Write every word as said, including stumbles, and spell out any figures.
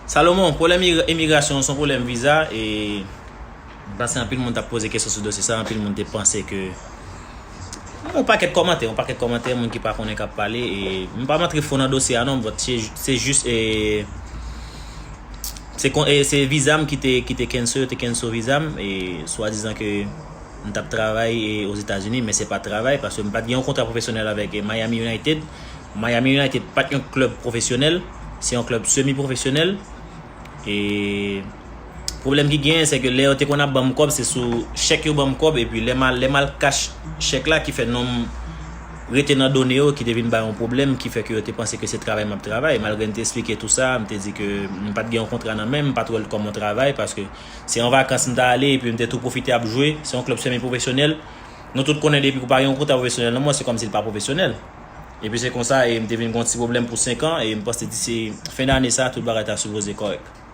Salomon, pwoblèm imi- imigrasyon se yon pwoblèm viza e m panse anpil moun t ap poze kesyon sou dosye sa, anpil moun te panse ke yon pakèt kòmantè, yon pakèt kòmantè, moun ki pa konnen k ap pale e m p ap antre fon nan dosye a non, but se se jis e se kon e se viza m ki te ki te cancel, yo te cancel viza m e swadizan ke m t ap travay e Ozetazini, men se pa travay paske m pa t gen yon kontra pwofesyonèl avèk e Miami United. Miami United pa t yon klèb pwofesyonèl, se yon klèb semi pwofesyonèl. E pwoblèm ki genyen se ke lè yo te konn ap ban m kòb, se sou chèk yo ban m kòb epi lè m al lè m al kach chèk la ki fè non m rete nan done yo ki te vin bay yon pwoblèm ki fè ke yo te panse ke se travay m ap travay. Malgre m te eksplike tou sa, m te di ke m pa t gen yon kontra nan men m, m pa t wè l kòm yon travay paske se an vakans m t ale epi m te tou pwofite ap jwe. Se yon klèb semi pwofesyonèl. Nou tout konnen depi ou pa gen yon kontra pwofesyonèl nan men w, se kòmsi l pa pwofesyonèl. Epi se konsa e m te vin gen yon ti pwoblèm pou senk an e m panse ti se fen dane sa tout bagay ta sipoze kòrèk.